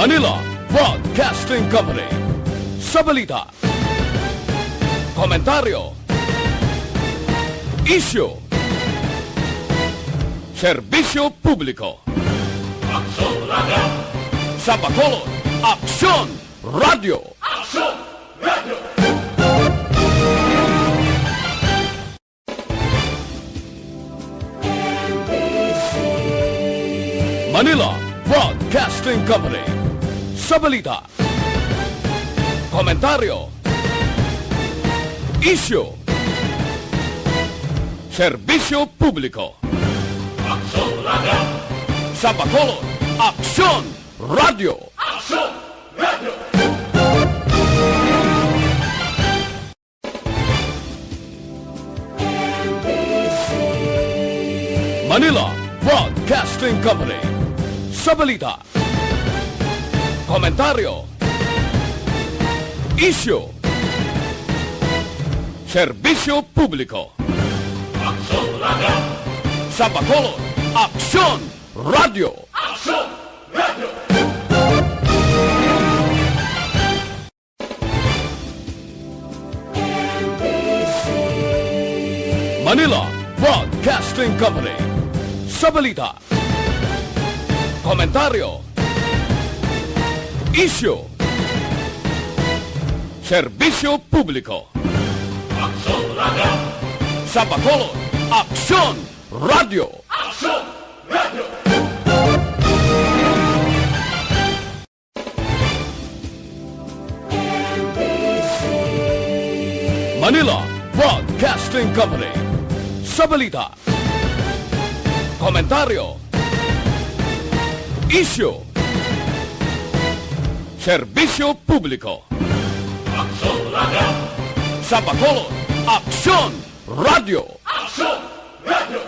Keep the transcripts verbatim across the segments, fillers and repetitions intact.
Manila Broadcasting Company. Sa balita, komentaryo, isyu, serbisyo publiko. Aksyon Radio. Sa Bacolod, Aksyon Radio. Aksyon Radio. Manila Broadcasting Company. Sa balita, komentaryo, isyu, serbisyo publiko. Aksyon Radio. Sa Bacolod, Aksyon Radio. Aksyon Radio. Manila Broadcasting Company. Sa balita, komentaryo, isyu, serbisyo publiko. Aksyon Radio. Sa Bacolod, Aksyon Radio. Aksyon Radio. Manila Broadcasting Company. Sa balita, komentaryo, isyu, serbisyo publiko. Aksyon Radio. Sa Bacolod, Aksyon Radio. Aksyon Radio. Manila Broadcasting Company. Sa balita, komentaryo, isyu, serbisyo publiko. Aksyon Radio. Sa Bacolod, Aksyon Radio. Aksyon Radio.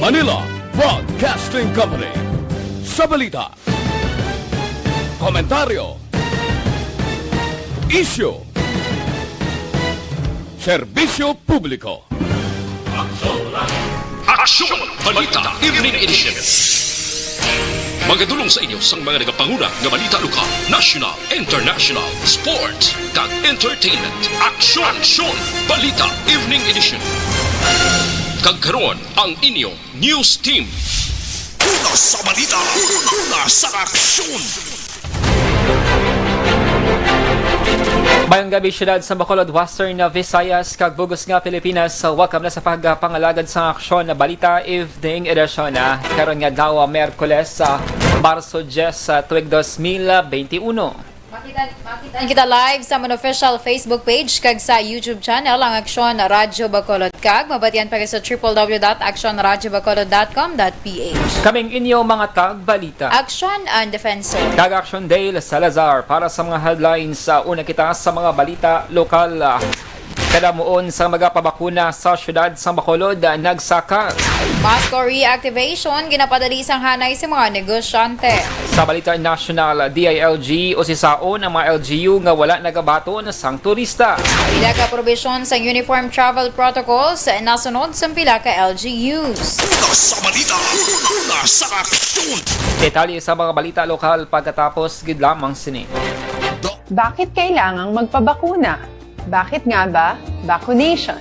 Manila Broadcasting Company. Sa balita, komentaryo, isyu, serbisyo publiko. Aksyon! Balita Evening Edition. Magadulong sa inyo sang mga nagapanguna nga balita lokal, national, international, sports, kag entertainment. Aksyon! Aksyon! Balita Evening Edition. Kag karon, ang inyo news team. Una sa balita, una sa aksyon. Mayong gabi, siyudad sa Bacolod, Western Visayas, kag bug-os nga Pilipinas. Welcome na sa pagpangalagad sa Aksyon na Balita Evening Edition, ah, karon nga adlaw, Miyerkules, sa Marso diyes, sa tuig dos mil benti uno. Makita, makita kita live sa amon official Facebook page kag sa YouTube channel, ang Aksyon Radyo Bacolod, kag mabatian pa sa triple W dot aksyon radyo bacolod dot com dot P H. Kaming inyo mga tagbalita, Aksyon Ann Defensor kag Aksyon Dale Salazar. Para sa mga headlines, sa una kita sa mga balita lokal. Kadamuon sa mga pabakuna sa siyudad sang Bacolod nagsaka. Masko reactivation ginapadali sang hanay sa mga negosyante. Sa balita nasyonal, D I L G, usisaon ang mga L G U nga wala nagabaton sang turista. Pila ka probisyon sang Uniform Travel Protocols nasunod sang pila ka L G Us. Una sa balita, una sa aksyon. Detalye sa mga balita lokal pagkatapos gid lamang sini. Bakit kailangang magpabakuna? Bakit nga ba vaccination?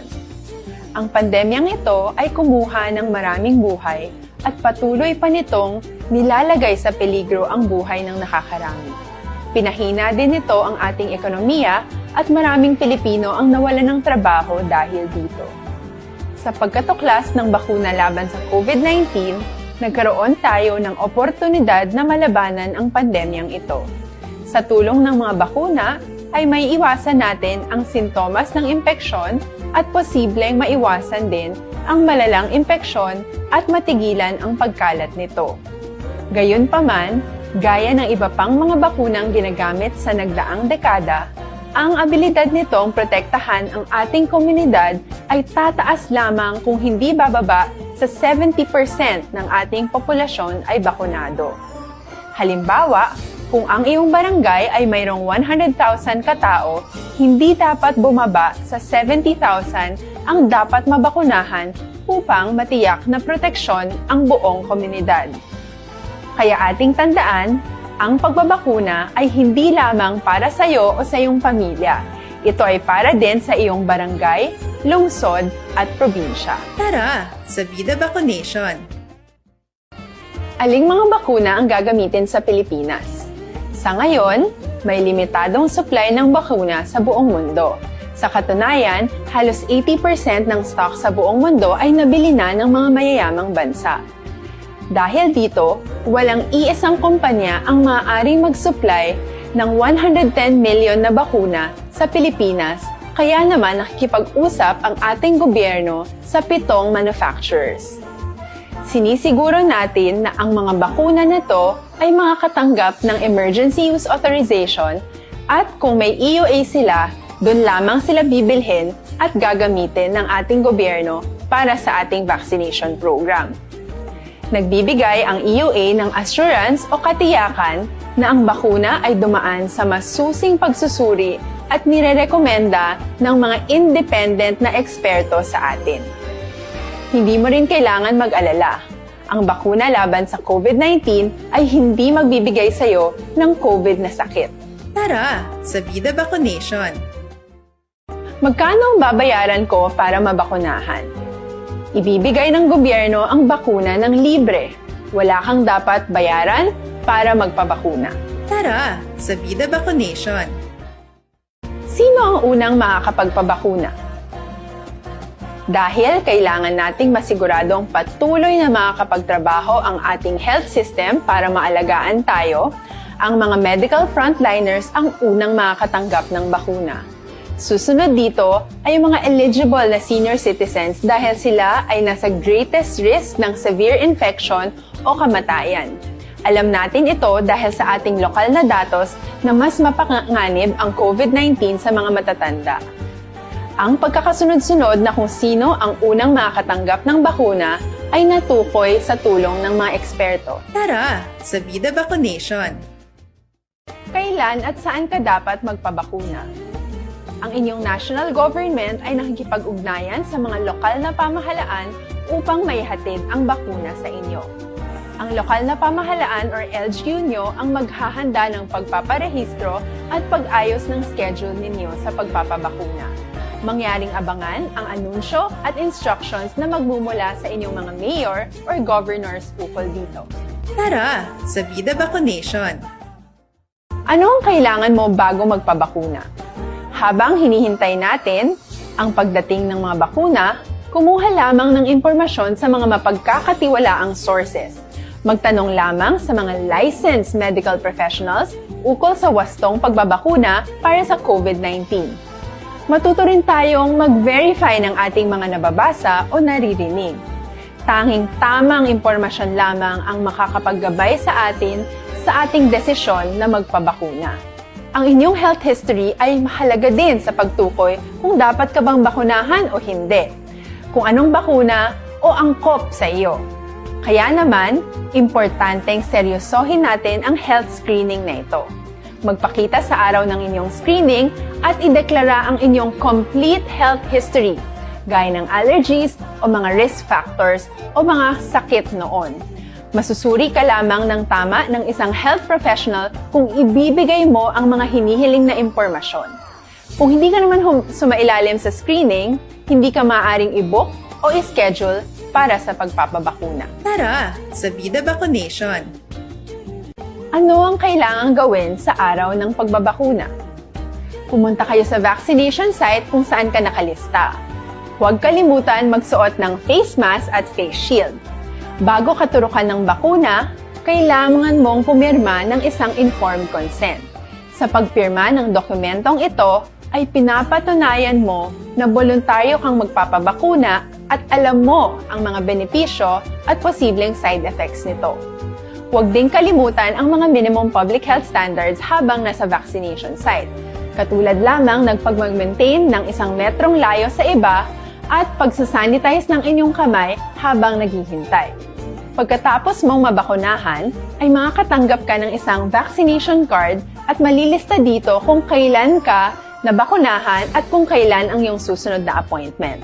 Ang pandemyang ito ay kumuha ng maraming buhay at patuloy pa nitong nilalagay sa peligro ang buhay ng nakakarami. Pinahina din nito ang ating ekonomiya at maraming Pilipino ang nawalan ng trabaho dahil dito. Sa pagkatuklas ng bakuna laban sa COVID nineteen, nagkaroon tayo ng oportunidad na malabanan ang pandemyang ito. Sa tulong ng mga bakuna, ay maiiwasan natin ang sintomas ng impeksyon at posibleng maiwasan din ang malalang impeksyon at matigilan ang pagkalat nito. Gayunpaman, gaya ng iba pang mga bakunang ginagamit sa nagdaang dekada, ang abilidad nitong protektahan ang ating komunidad ay tataas lamang kung hindi bababa sa seventy percent ng ating populasyon ay bakunado. Halimbawa, Kung ang iyong barangay ay mayroong one hundred thousand ka tawo, hindi dapat bumaba sa seventy thousand ang dapat mabakunahan upang matiyak na proteksyon ang buong komunidad. Kaya ating tandaan, ang pagbabakuna ay hindi lamang para sa iyo o sa iyong pamilya. Ito ay para din sa iyong barangay, lungsod, at probinsya. Tara, sa Vida Vaccination! Aling mga bakuna ang gagamitin sa Pilipinas? Sa ngayon, may limitadong supply ng bakuna sa buong mundo. Sa katunayan, halos eighty percent ng stock sa buong mundo ay nabili na ng mga mayayamang bansa. Dahil dito, walang iisang kumpanya ang maaaring mag-supply ng one hundred ten million na bakuna sa Pilipinas, kaya naman nakikipag-usap ang ating gobyerno sa pitong manufacturers. Sinisiguro natin na ang mga bakuna na to ay makakatanggap ng emergency use authorization, at kung may E U A sila, doon lamang sila bibilhin at gagamitin ng ating gobyerno para sa ating vaccination program. Nagbibigay ang E U A ng assurance o katiyakan na ang bakuna ay dumaan sa masusing pagsusuri at nirerekomenda ng mga independent na eksperto sa atin. Hindi mo rin kailangan mag-alala. Ang bakuna laban sa COVID nineteen ay hindi magbibigay sa iyo ng COVID na sakit. Tara, sa Vida Vaccination! Magkano ang babayaran ko para mabakunahan? Ibibigay ng gobyerno ang bakuna ng libre. Wala kang dapat bayaran para magpabakuna. Tara, sa Vida Vaccination! Sino ang unang makakapagpabakuna? Dahil kailangan nating masiguradong patuloy na makakapagtrabaho ang ating health system para maalagaan tayo, ang mga medical frontliners ang unang makakatanggap ng bakuna. Susunod dito ay ang mga eligible na senior citizens dahil sila ay nasa greatest risk ng severe infection o kamatayan. Alam natin ito dahil sa ating lokal na datos na mas mapanganib ang COVID nineteen sa mga matatanda. Ang pagkakasunod-sunod na kung sino ang unang makakatanggap ng bakuna ay natukoy sa tulong ng mga eksperto. Tara, sa Vida Vaccination! Kailan at saan ka dapat magpabakuna? Ang inyong national government ay nakikipag-ugnayan sa mga lokal na pamahalaan upang maihatid ang bakuna sa inyo. Ang lokal na pamahalaan or L G U nyo ang maghahanda ng pagpaparehistro at pag-ayos ng schedule ninyo sa pagpapabakuna. Mangyaring abangan ang anunsyo at instructions na magmumula sa inyong mga mayor or governors ukol dito. Tara, sa Vida Vaccination! Ano ang kailangan mo bago magpabakuna? Habang hinihintay natin ang pagdating ng mga bakuna, kumuha lamang ng impormasyon sa mga mapagkakatiwalaang sources. Magtanong lamang sa mga licensed medical professionals ukol sa wastong pagbabakuna para sa COVID nineteen. Matuto rin tayong mag-verify ng ating mga nababasa o naririnig. Tanging tamang impormasyon lamang ang makakapaggabay sa atin sa ating desisyon na magpabakuna. Ang inyong health history ay mahalaga din sa pagtukoy kung dapat ka bang bakunahan o hindi, kung anong bakuna o angkop sa iyo. Kaya naman, importanteng seryosohin natin ang health screening na ito. Magpakita sa araw ng inyong screening at ideklara ang inyong complete health history, gaya ng allergies o mga risk factors o mga sakit noon. Masusuri ka lamang ng tama ng isang health professional kung ibibigay mo ang mga hinihiling na impormasyon. Kung hindi ka naman hum- sumailalim sa screening, hindi ka maaaring i-book o i-schedule para sa pagpapabakuna. Tara, sa Vida Vaccination! Ano ang kailangang gawin sa araw ng pagbabakuna? Pumunta kayo sa vaccination site kung saan ka nakalista. Huwag kalimutan magsuot ng face mask at face shield. Bago katurukan ng bakuna, kailangan mong pumirma ng isang informed consent. Sa pagpirma ng dokumentong ito, ay pinapatunayan mo na boluntaryo kang magpapabakuna at alam mo ang mga benepisyo at posibleng side effects nito. Huwag ding kalimutan ang mga minimum public health standards habang nasa vaccination site, katulad lamang ng pagmag-maintain ng isang metrong layo sa iba at pagsasanitize ng inyong kamay habang naghihintay. Pagkatapos mong mabakunahan, ay makakatanggap ka ng isang vaccination card at malilista dito kung kailan ka nabakunahan at kung kailan ang iyong susunod na appointment.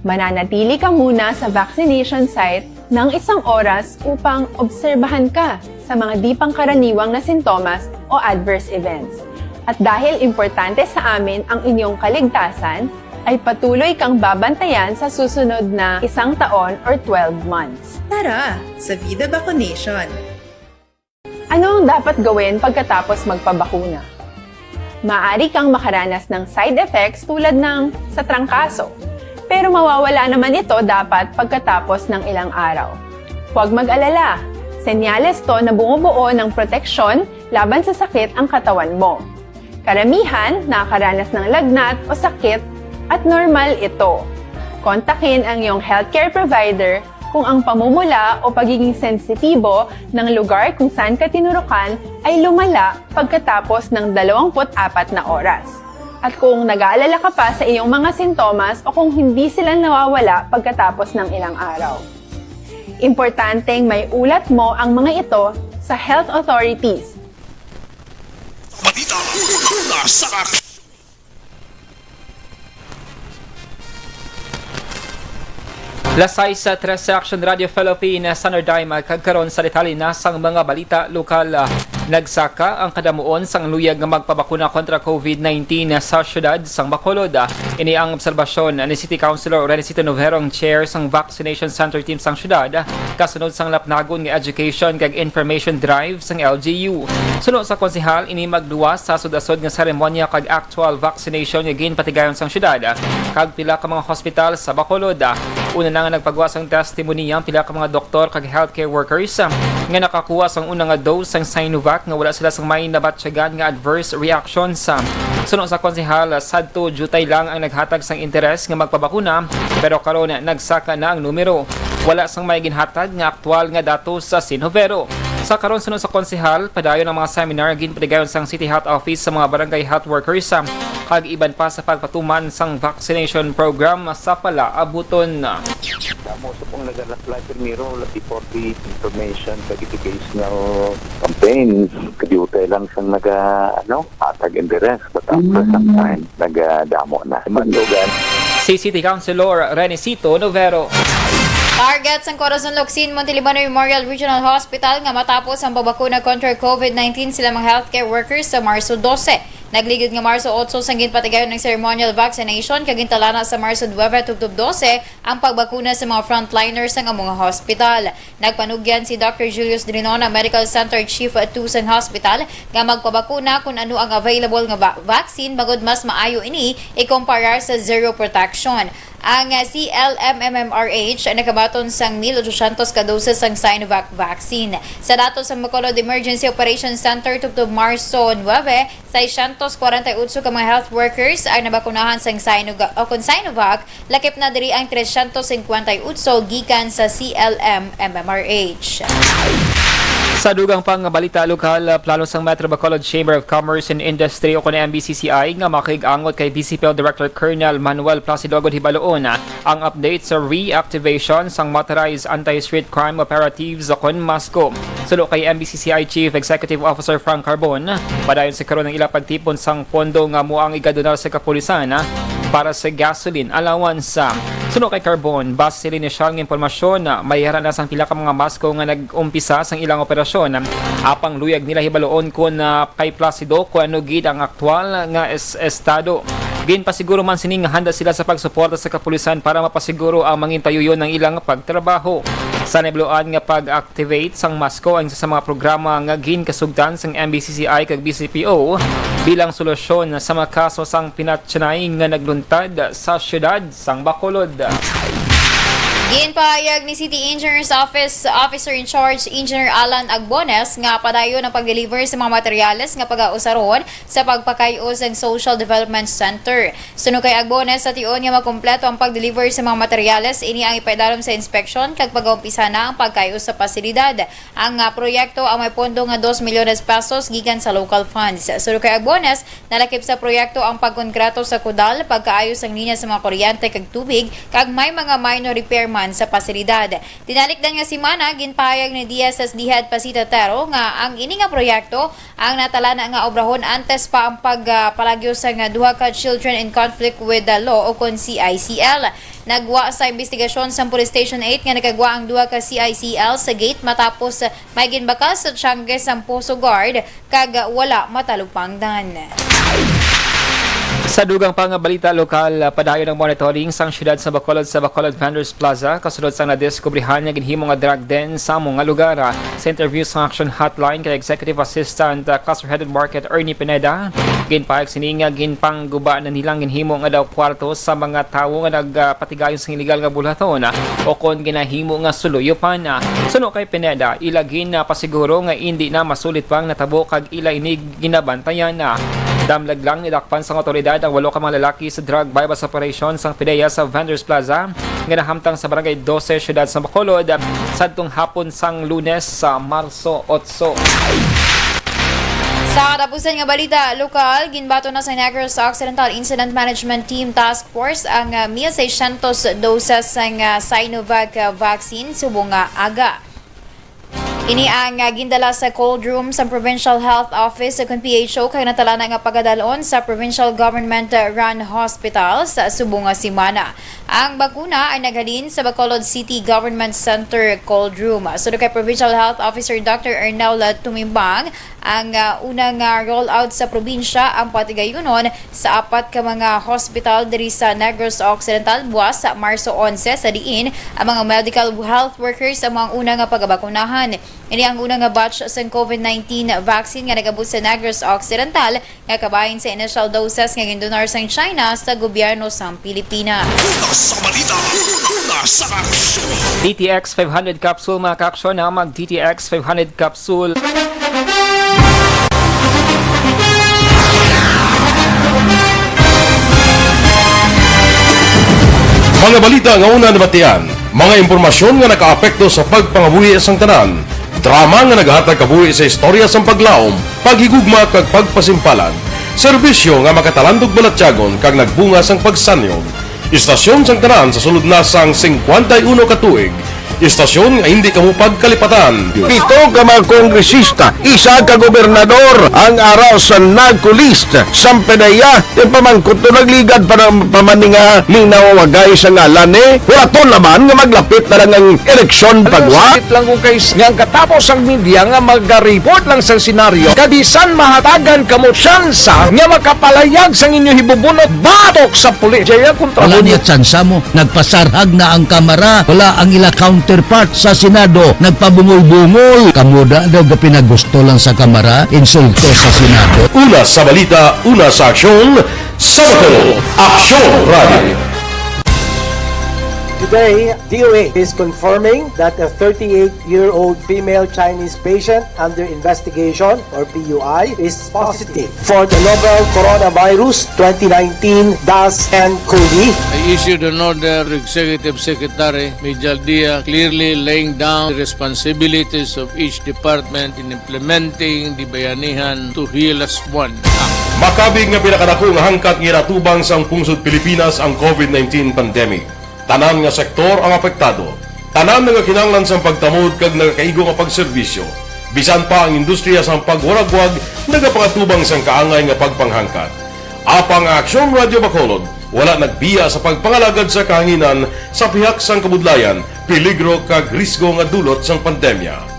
Mananatili ka muna sa vaccination site ng isang oras upang obserbahan ka sa mga di pangkaraniwang na sintomas o adverse events. At dahil importante sa amin ang inyong kaligtasan, ay patuloy kang babantayan sa susunod na isang taon or twelve months. Tara sa Vida Vaccination! Ano ang dapat gawin pagkatapos magpabakuna? Maaari kang makaranas ng side effects tulad ng sa trangkaso, pero mawawala naman ito dapat pagkatapos ng ilang araw. Huwag mag-alala, senyales to na bumubuo ng proteksyon laban sa sakit ang katawan mo. Karamihan nakakaranas ng lagnat o sakit at normal ito. Kontakin ang iyong healthcare provider kung ang pamumula o pagiging sensitibo ng lugar kung saan ka tinurukan ay lumala pagkatapos ng dalawampu't apat na oras. At kung nag-aalala ka pa sa iyong mga sintomas o kung hindi sila nawawala pagkatapos ng ilang araw. Importanteng may ulat mo ang mga ito sa health authorities. Balita una sa Las sais trese Action Radio Philippines, Sanar Daima, kag karon sa detalye na sang mga balita lokal. Nagsaka ang kadamuon sang luyag nga magpabakuna kontra COVID nineteen sa siyudad sang Bacolod. Ini ang obserbasyon ni City Councilor Renicito Noverong, chair sang vaccination center team sang siyudad, kasunod sang lapnagon nga education kag information drive sang L G U. Suno sa konsehal, ini magluwas sa asod-asod nga seremonya kag actual vaccination nga ginpatigayon sang siyudad kag pila ka mga hospital sa Bacolod. Una na nga nagpagawa sang testimonya ang pila ka mga doktor kag healthcare workers nga nakakuha sang una nga dose sang Sinovac nga wala sila sang may nabatyagan nga adverse reactions. Suno sa konsehal, sadto diutay lang ang naghatag sang interes nga magpabakuna, pero karon nagsaka na ang numero. Wala sang may ginhatag nga aktual nga datos sa Sinovero. Sa karon, suno sa konsehal, padayon ang mga seminar nga ginpatigayon sang City Health Office sa mga barangay health workers, ah, kag iban pa sa pagpatuman sang vaccination program sa palaabuton. Damo sa pong nag-apply primero, lati for the information kag educational campaigns. Kadiutay lang sang naga, ano, hatag interes, but after some time, nagadamo na. Mandugan. Si City Councilor Renicito Novero. Target sang Corazon Locsin Montelibano Memorial Regional Hospital nga matapos ang pagbakuna kontra COVID nineteen sila mga healthcare workers sa Marso dose. Nagligid nga Marso otso sang ginpatigayon ang ceremonial vaccination kag gintalana sa Marso nuebe tubtob dose ang pagbakuna sa mga frontliners sang amo nga hospital. Nagpanugyan si Doctor Julius Drinona, Medical Center Chief two sang hospital, nga magpabakuna kun ano ang available nga va- vaccine, bangod mas maayo ini ikumparar sa zero protection. Ang, ah, C L M M M R H nakabaton sang mil ochocientos ka doses sang Sinovac vaccine. Sa datos sang Bacolod Emergency Operations Center, tubtob Marso nuebe, seiscientos cuarenta y ocho ka mga health workers ang nabakunahan sang Sinoga-, o kon Sinovac, lakip na diri ang trescientos cincuenta y ocho gikan sa C L M M M R H. Sa dugang pang balita lokal, plano sang Metro Bacolod Chamber of Commerce and Industry o kon M B C C I nga makig-angot kay B C P L Director Colonel Manuel Placido agud hibaloon ang update sa reactivation sang Motorized Anti-Street Crime Operatives o kon MASCO. Suno kay M B C C I Chief Executive Officer Frank Carbon, padayon sa karon ang ila pagtipon sang pondo nga amo ang igadonar sa kapulisan, ah, para sa gasoline allowance. Suno kay Carbon, base sa inisyal nga impormasyon, ah, may yara na sang pila ka mga MASCO nga nag-umpisa sang ilang operasyon. Apang luyag nila hibaloon kon, ah, kay Placido kon ano gid ang aktual nga es-, estado. Ginpasiguro man sini nga handa sila sa pagsuporta sa kapulisan para mapasiguro ang mangintayuyon ang ilang pagtrabaho. Sa nahibaluan nga pag-activate sang MASCO ang isa sa mga programa nga ginkasugtan sang M B C C I kag B C P O bilang solusyon sa mga kaso sang pinatyanay nga nagluntad sa siyudad sang Bacolod. Ginpahayag ni City Engineers Office Officer in Charge Engineer Alan Agbones nga padayon ang pag-deliver sa mga materyales nga pagausaron sa pagpakay-o sang Social Development Center. Suno kay Agbones, sa tion nga makumpleto ang pag-deliver sa mga materyales, ini ang ipaidalom sa inspeksyon kag pagaumpisa na ang pagkay-o sa pasilidad. Ang, ah, proyekto ang may pondo nga dos milyones pesos gikan sa local funds. Suno kay Agbones, nalakip sa proyekto ang pagkonkrato sa kudal, pagkaayo sang linya sa mga kuryente kag tubig, kag may mga minor repair man sa pasilidad. Tinalikdan nga semana, ginpahayag ni D S S D Head Pasita Tero nga ang ini nga proyekto ang natalana nga obrahon antes pa ang pagpalagyo sang duha ka Children in Conflict with the Law o kon C I C L. Nagwa sa imbestigasyon sang Police Station eight nga nakagwa ang duha ka C I C L sa gate matapos may ginbakal sa Tiangge sang Poso Guard kag wala matalupangdan. Sa dugang pa nga balita lokal, padayon ang monitoring sang siyudad sa Bacolod sa Bacolod Vendors Plaza kasunod sang nadiskubrihan nga ginhimo nga drug den sa amo nga lugar. Sa interview sa Action Hotline kay Executive Assistant, uh, Cluster Head of Market Ernie Pineda, ginpahayag sini nga ginpangguba na nilang ginhimo nga daw kwarto sa mga tawo nga nagpatigayon sang iligal nga bulhaton, uh, o kon ginahimo nga suluyopan. Uh, suno kay Pineda, ila gin, uh, pasiguro nga indi na masulit pa ang natabo kag ila ini ginabantayan na. Damlag lang, nidakpan sang awtoridad ang walo ka mga lalaki sa drug buy-bust operation sang PDEA sa Vendors Plaza nga nahamtang sa Barangay Doce, Siyudad sa Bacolod, sadtong hapon sang Lunes sa Marso otso. Sa katapusan nga balita lokal, ginbaton na sa Negros Occidental Incident Management Team Task Force ang, ah, mil seiscientos doses sang, ah, Sinovac, ah, vaccine subong nga aga. Ini ang, ah, gindala sa cold room sa Provincial Health Office sa P H O kag natalana nga pagadalon sa provincial government-run hospitals sa subong nga semana. Ang bakuna ay naghalin sa Bacolod City Government Center Cold Room. Suno kay Provincial Health Officer Doctor Arnel Tumimbang, ang, ah, una nga rollout sa probinsya ang patigayunon sa apat ka mga hospital diri sa Negros Occidental buwas sa Marso onse, sa diin ang mga medical health workers ang mga una nga pagabakunahan. Ini ang una nga batch sang COVID nineteen vaccine nga nag-abot sa Negros Occidental, nga kabahin sa initial doses nga gindonar sang China sa gobyerno sang Pilipinas. Una sa balita, una sa aksyon. D T X five hundred capsule, mga ka-aksyon, ha? Mag D T X five hundred capsule. Mga balita nga una nabatian, mga impormasyon nga nakaapekto sa pagpangabuhi sang tanan, drama nga nagahatag kabuhi sa istorya sang paglaom, paghigugma kag pagpasimpalan, serbisyo nga makatalandog balatyagon kag nagbunga sang pagsanyog. Istasyon sang tanan sa sulod na sang singkwenta y uno ka tuig. Istasyon nga hindi kamo pagkalipatan. Pito ka mga kongresista, isa ka gobernador ang ara sa narco list sang PDEA. Ti pamangkot to, nagligad pa na, pa man ni nga linawagay sa ngalan ni. Hulaton naman nga maglapit na lang ang eleksyon, pagwa. Sakit lang kung kay s-, nga ang katapos ang media nga magareport lang sa senaryo, kabisan mahatagan kamo tsansa nga makapalayag sang inyo hibubunot batok sa pulis. Jaya kontra. Wala niya tsansa mo. Nagpasarhag na ang Kamara. Wala ang ila counterpart sa Senado. Nagpabungol-bungol. Kamo da daw gapinagusto lang sa Kamara, insulto sa Senado. Una sa balita, una sa aksyon, sa Bacolod, Aksyon Radio. Today, D O A is confirming that a thirty-eight-year-old female Chinese patient under investigation, or P U I, is positive for the novel coronavirus twenty nineteen dash N cov. I issued an order to Executive Secretary Mijal Dia, clearly laying down the responsibilities of each department in implementing the Bayanihan to Heal Us One Act. Makabig nga pinakadako nga hangkat nga ginatubang sang pungsod Pilipinas ang COVID nineteen pandemic. Tanan nga sektor ang apektado. Tanan nagakinahanglan sang pagtamod kag nagakaigo nga pagserbisyo. Bisan pa ang industriya sang pagwaragwag nagapangatubang sang kaangay nga pagpanghangkat. Apang ang Aksyon Radio Bacolod wala nagbiya sa pagpangalagad sa kahanginan sa pihak sang kabudlayan, peligro kag risgo nga dulot sang pandemya.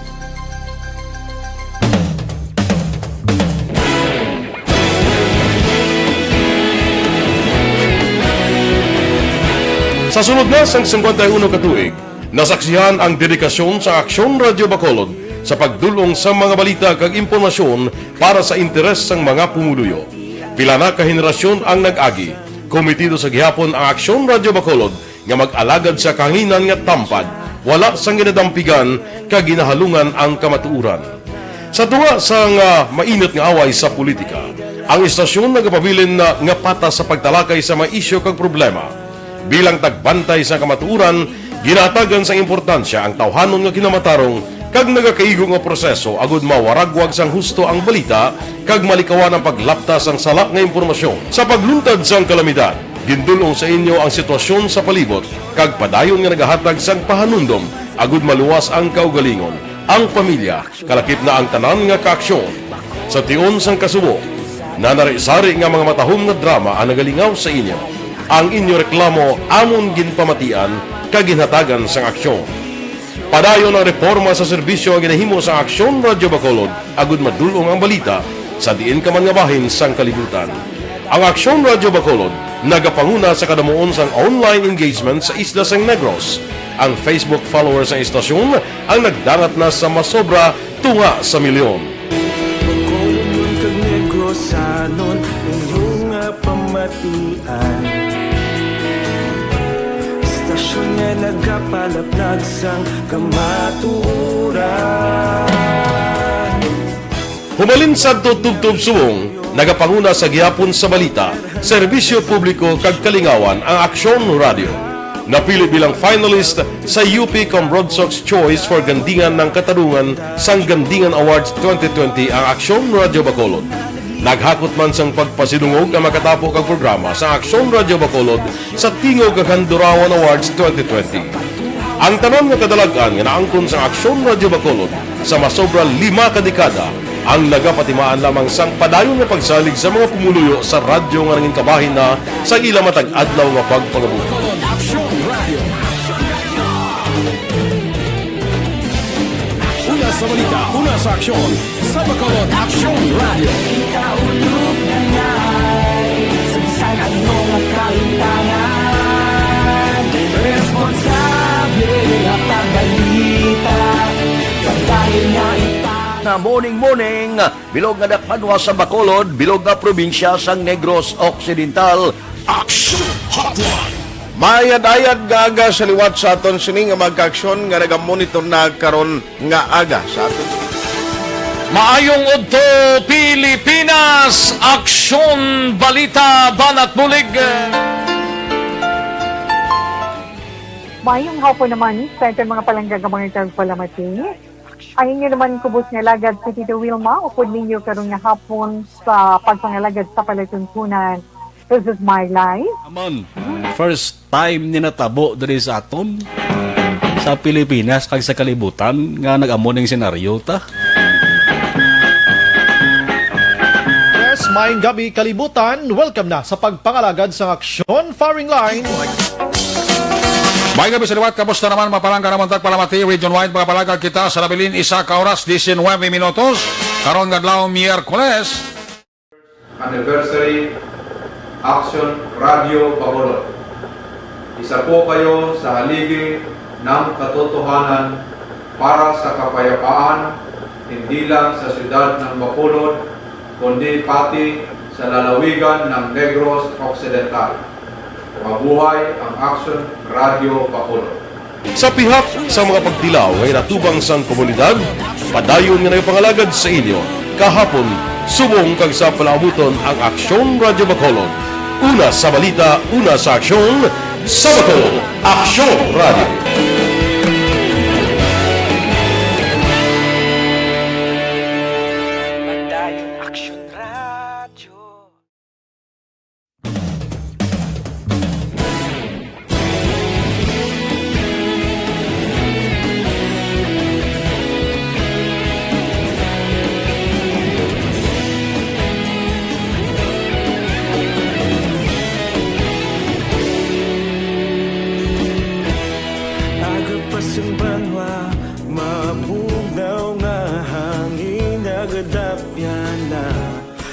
Sa sulod na sang singkwenta y uno ka tuig, nasaksihan ang dedikasyon sa Aksyon Radio Bacolod sa pagdul-ong sa mga balita kag impormasyon para sa interes sang mga pumuluyo. Pila na ka henerasyon ang nag-agi. Komitido sa gihapon ang Aksyon Radio Bacolod nga mag-alagad sa kahanginan nga tampad, wala sang ginadampigan kag ginahalungan ang kamatuoran. Sa tunga sang, ah, mainit nga away sa politika, ang istasyon nagapabilin na nga patas sa pagtalakay sa mga isyu kag problema. Bilang tagbantay sa kamatuoran, ginahatagan sang importansya ang tawhanon nga kinamatarong kag nagakaigo nga proseso agud mawaragwag sang husto ang balita kag malikawan ang paglapta sang sala nga impormasyon. Sa pagluntad sang kalamidad, Gindul-ong sa inyo ang sitwasyon sa palibot kag padayon nga nagahatag sang pahanumdom agud maluwas ang kaugalingon, ang pamilya, kalakip na ang tanan nga kaaksyon. Sa tion sang kasubo, nanari-sari nga mga matahom nga drama ang nagalingaw sa inyo. Ang inyo reklamo amon ginpamatian kag ginhatagan sang aksyon. Padayon ang reporma sa serbisyo nga ginahimo sang Aksyon Radyo Bacolod agud madul-ong ang balita sa diin ka man nga bahin sang kalibutan. Ang Aksyon Radyo Bacolod nagapanguna sa kadamuon sang online engagement sa isla sang Negros. Ang Facebook followers sang istasyon ang nagdangat na sa masobra tunga sa milyon. Bacolodnon kag Negrosanon, inyo nga pamatian. Istasyon nga nagapalaplag sang kamatuoran. Humalin sadto tubtob subong, nagapanguna sa gihapon sa balita, serbisyo publiko kag kalingawan ang Aksyon Radyo. Napili bilang finalist sa U P Comrodsox Choice for Gandingan ng Katarungan sang Gandingan Awards twenty twenty ang Aksyon Radyo Bacolod. Naghakot man sang pagpasidungog ang makatapo kag programa sa Aksyon Radyo Bacolod sa Tingog kag Handurawan Awards twenty twenty. Ang tanan nga kadalag-an nga naangkon sang Aksyon Radyo Bacolod sa masobra lima ka dekada ang nagapatimaan lamang sang padayon nga pagsalig sa mga pumuluyo sa radyo nga nangin kabahin na sa ila matag adlaw nga pagpangabuhi. Una sa balita, una sa aksyon, sa Bacolod Aksyon Radio. Kita ulog na ngay, sa bisan ano nga kalimtangan, responsable nga pagbalita, pagdali nga ita. Na morning, morning, bilog nga dakpanwa sa Bacolod, bilog nga probinsya sang Negros Occidental. Action Hotline. Maayad-ayad nga aga sa liwat sa aton sini nga mga kaaksyon nga nagamonitor na karon nga aga sa aton. Maayong udto, Pilipinas! Aksyon, balita, banat bulig. Maayong hapon naman sa aton mga palangga nga mga tagpalamati. Ang inyo naman kubos nga alagad si Tito Wilma, upod ninyo karon nga hapon sa pagpangalagad sa palatuntunan. This is my life. Naman, first time ni natabo diri sa aton, sa Pilipinas kag sa kalibutan nga nag-amo ning senaryo ta. Yes, maayong gabi, kalibutan. Welcome na sa pagpangalagad sang aksyon firing line. Maayong gabi sa liwat. Kamusta naman, mga palangga namon tagpalamati? Region-wide, mga palangga, kita sa nabilin isa ka oras, diecinuebe minutos. Karon nga adlaw, Miyerkules. Anniversary Action Radio Bacolod. Isa po kayo sa haligi ng katotohanan para sa kapayapaan, hindi lang sa siyudad ng Bacolod, kundi pati sa lalawigan ng Negros Occidental. Mabuhay ang Action Radio Bacolod. Sa pihak sa mga pagtilaw nga inatubang sang komunidad, padayon nga nagapangalagad sa inyo kahapon, subong kag sa palaabuton ang Aksyon Radyo Bacolod. Una sa balita, una sa aksyon, sa Bacolod, Aksyon Radyo. Padayon Aksyon Radyo. Aga pa sang banwa, mabugnaw nga hangin nagadapyan na.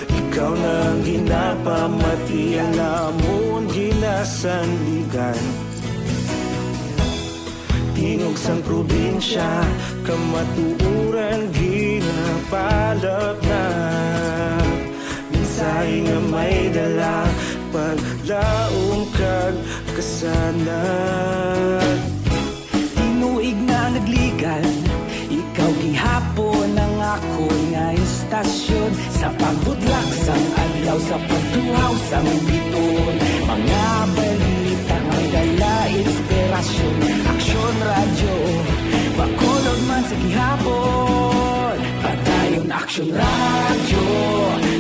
Ikaw na ang ginapamati, ang amon ginasandigan. Tingog sang probinsya, kamatuoran ginapalapnag. Mensahe nga may dala, paglaom kag kasanag. Tinuig na nagligan, ikaw gihapon ang akon nga istasyon. Sa pagbudlak sang adlaw, sa pagtuhaw sang biton, mga balita nga dala inspirasyon. Aksyon Radyo, Bacolod man sa gihapon. Padayon Aksyon Radyo,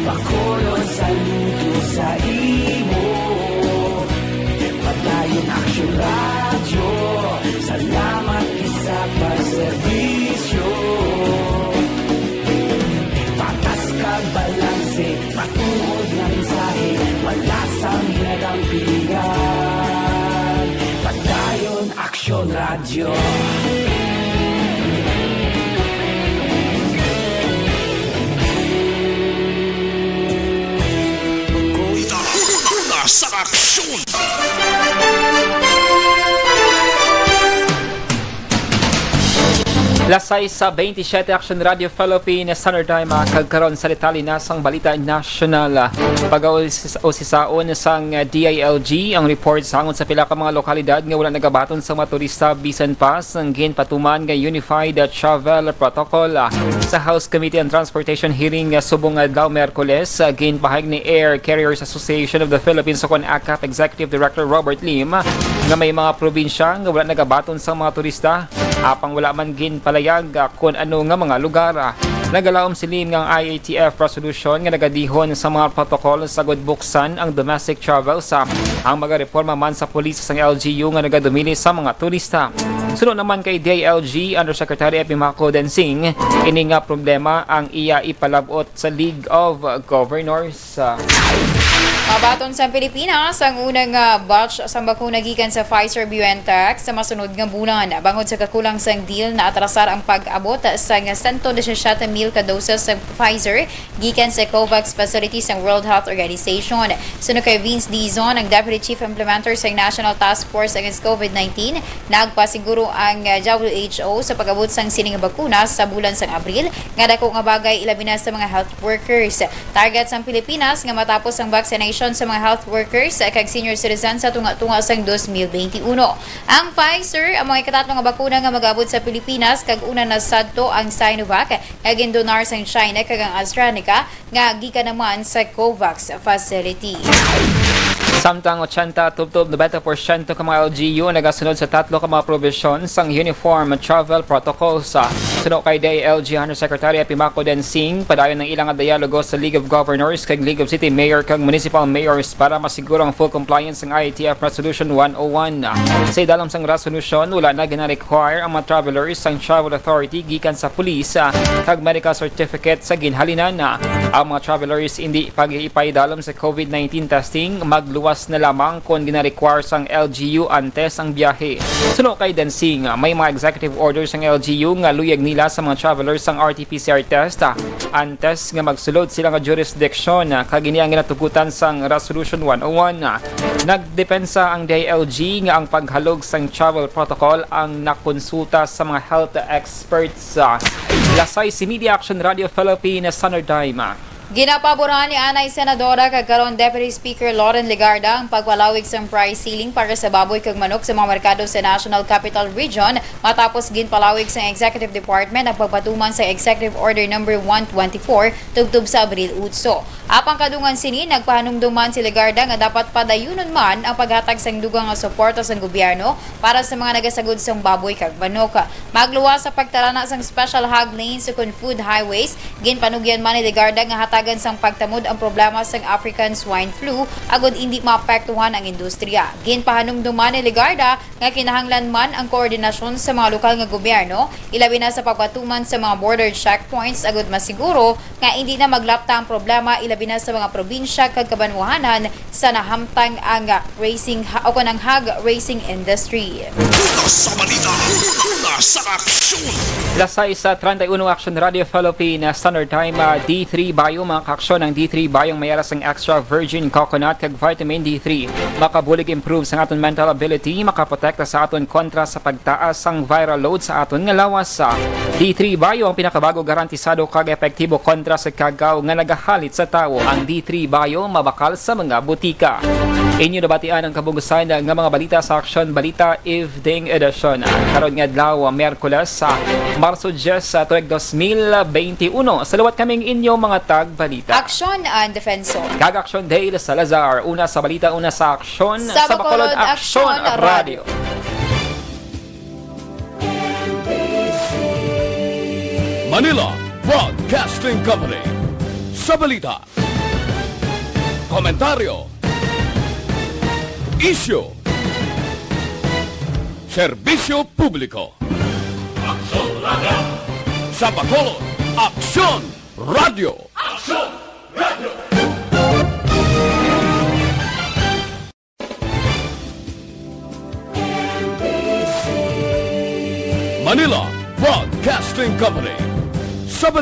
Bacolod, saludo sa imo. Action Radio, salamat sa pagserbisyo. Patas ka balanse, matuod nga mensahe, wala sang hinadampingan. Padayon, Action Radio. Una sa aksyon. Las sais sa twenty-seven, Action Radio Philippines, Standard Time, ah, kag karon sa detalye na sang balita nasyonal. Pag-usisaon sang D I L G ang report sa angot sa pila ka mga lokalidad nga wala nagabaton sa mga turista bisan pa sang ginpatuman nga Unified Travel Protocol. Sa House Committee on Transportation hearing, ah, subong adlaw Miyerkules, ah, ginpahayag ni Air Carriers Association of the Philippines, o kon ACAP, Executive Director Robert Lim nga may mga probinsya nga wala nagabaton sang mga turista, apang wala man ginpalayag, ah, kon ano nga mga lugar. Nagalaom si Lim nga ang I A T F resolution nga nagadihon sa mga protokol sa gud buksan ang domestic travel sa ang mga reforma man sa pulis sang L G U nga nagadumili sa mga turista. Suno naman kay D I L G Undersecretary Epimaco Densing, ini nga problema ang iya ipalab-ot sa League of Governors. Mabaton sa Pilipinas ang unang, ah, batch sang bakuna gikan sa Pfizer-BioNTech sa masunod nga bulan. Bangod sa kakulang sang deal, naatrasar ang pag-abot sang sento disisiete mil ka doses sa Pfizer gikan sa COVAX facility sang World Health Organization. Suno kay Vince Dizon, ang Deputy Chief Implementer sa National Task Force Against COVID nineteen, nagpasiguro ang, ah, W H O sa pag-abot sang sining bakuna sa bulan sang Abril, nga dako nga bagay ilabi na sa mga health workers. Target sang Pilipinas nga matapos ang vaccination sa mga health workers kag senior citizens sa tunga-tunga sang dos mil benti uno. Ang Pfizer amo ang ikatatlo nga bakuna nga mag-abot sa Pilipinas, kag una na sadto ang Sinovac nga gindonar sang China kag ang AstraZeneca nga gikan naman sa COVAX facility. Samtang ochenta tubtob nobenta porsyento ka mga L G U nagasunod sa tatlo ka mga probisyon sang Uniform Travel Protocol. Sa suno kay D I L G Undersecretary Epimaco Densing, padayon ang ilang dialogo sa League of Governors kag League of City Mayor kag Municipal Mayors para masiguro ang full compliance sang I A T F Resolution one oh one. Sa idalom sang resolusyon, wala na gina-require ang mga travelers sang travel authority gikan sa pulis, ah, kag medical certificate sa ginhalinan. Ang mga travelers hindi pag-ipaidalom sa COVID nineteen testing, magluwas na lamang kon gina-require sang L G U antes ang biyahe. Suno kay Densing, may mga executive orders ang L G U nga luyag nila sa mga travelers sang R T P C R test, ah, antes nga magsulod sila nga jurisdiction, ah, kag ini ang ginatugutan sang Resolution one oh one. Nagdepensa ang D I L G nga ang paghalog sang travel protocol ang nakonsulta sa mga health experts. Las sais y media, Action Radio Philippines Standard Time. Ginapaboran ni anay Senadora kag karon Deputy Speaker Loren Legarda ang pagpalawig sang price ceiling para sa baboy kag manok sa mga merkado sa National Capital Region, matapos ginpalawig sang Executive Department ang pagpatuman sa Executive Order Number one twenty-four tubtob sa Abril otso. Apang kadungan sini, nagpahanumdom man si Legarda nga dapat padayunon man ang paghatag sang dugang nga suporta sang gobyerno para sa mga nagasagod sang baboy kag manok. Magluwas sa pagtarana sang special hog lanes ukon food highways, ginpanugyan man ni Legarda nga hatagan sang pagtamod ang problema sang African swine flu agod indi maapektuhan ang industriya. Ginpahanumdom man ni Legarda nga kinahanglan man ang koordinasyon sa mga lokal nga gobyerno, ilabi na sa pagpatuman sa mga border checkpoints, agud masiguro nga indi na maglapta ang problema, ilabi na sa mga probinsya kag kabanwahanan sa nahamtang ang racing ha-, o kon ang hog racing industry. Una sa balita, una sa aksyon. Las sais treinta y uno, Action Radio Philippines Standard Time, ah, D three Bio, mga kaaksyon, ang D three Bio ang may aras sang extra virgin coconut kag vitamin D three. Makabulig improve sa aton mental ability, makaprotekta sa aton kontra sa pagtaas sang viral load sa aton nga lawas. D three Bio ang pinakabago, garantisado kag epektibo kontra sa kagaw nga nagahalit sa tawo. Ang D three Bio mabakal sa mga butika. Inyo nabatian ang kabug-usan nga mga balita sa Aksyon Balita Evening Edition. Karon nga adlaw, Miyerkules, sa Marso diyes, sa tuig dos mil benti uno. Sa liwat kaming inyo mga tagbalita. Aksyon and Defensor. Kag Aksyon Dale Salazar. Una sa balita, una sa aksyon. Sa Bacolod, Aksyon Radio. Manila Broadcasting Company. Sa balita, komentaryo, isyu, Serbisyo Publiko. Aksyon Radio. Sa Bacolod, Aksyon Radio. Aksyon Radio. Manila Broadcasting Company. Sa balita.